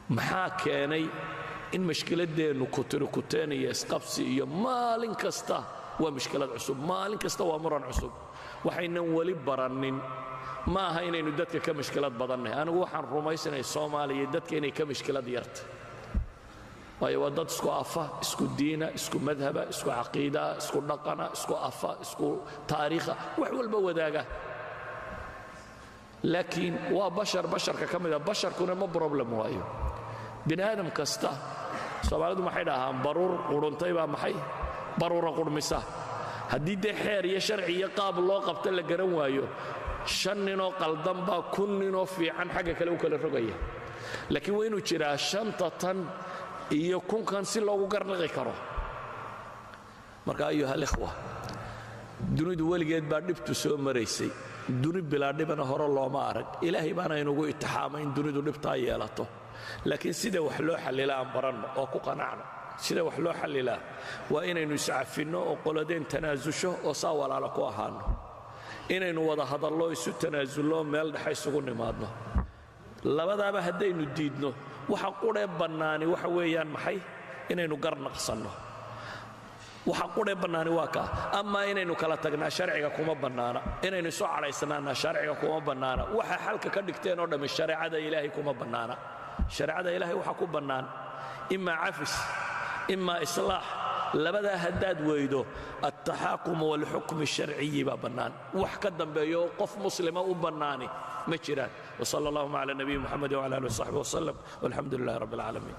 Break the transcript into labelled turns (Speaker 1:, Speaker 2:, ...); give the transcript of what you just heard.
Speaker 1: Maxaa keenay in mashkiladdeennu kutirikuteen iyo isqabsi iyo maalin kasta waa mushkilad cusub, maalin kasta waa muran cusub? Waxaynan weli barannin ma aha inaynu dadka ka mashkilad badannahay. Anigu waxaan rumaysanay Soomaaliya dadka inay ka mashkilad yarta, waayo waa dad isku afa, isku diina, isku madhaba, isku caqiidaa, isku dhaqana, isku afa, isku taariikha, wax walba wadaaga. Laakiin waa bashar basharka ka mida, basharkuna ma problem waayo. Bini aadam kasta, Soomaalidu maxay dhahaan? Baruur quruntay baa maxay baruura qurmisa. Haddii dee xeer iyo sharci iyo qaab loo qabta la garan waayo, shan ninoo qaldan baa 1000 ninoo fiican xagga kale u kala rogaya. Laakiin waa inuu jiraa shanta tan iyo kunkan si loogu garnaqi karo. Marka, أيها الإخوة, dunidu weligeed baa dhibtu soo maraysay. Duni bilaa dhibana hore looma arag. Ilaahay baana inugu itixaamay in dunidu dhibtaa yeelato, laakiin sida wax loo xallila aan baranno oo ku qanacno. Sida wax loo xallilaa waa inaynu iscafinno oo qoladeen tanaasusho oo saa walaalo ku ahaanno, inaynu wada hadallo, isu tanaasullo, meel dhexa isugu nimaadno. Labadaaba haddaynu diidno, waxa qudhee bannaani waxa weeyaan maxay? Inaynu garnaqsanno. Waxa qudhee bannaani waa kaa. Amaa inaynu kala tagnaa sharciga kuma bannaana, inaynu isu cadhaysnaana sharciga kuma bannaana. Waxa xalka ka dhigteen oo dhammi shareecada Ilaahay kuma bannaana. Shareecada Ilaahay waxa ku bannaan imaa cafis, imaa islaax. Labadaa haddaad weydo, التحاكم والحكم الشرعي baa bannaan. Wax ka dambeeyo qof muslima u bannaani ma jiraan. وصلى اللهم على نبي محمد وعلى آله وصحبه وسلم والحمد لله رب العالمين.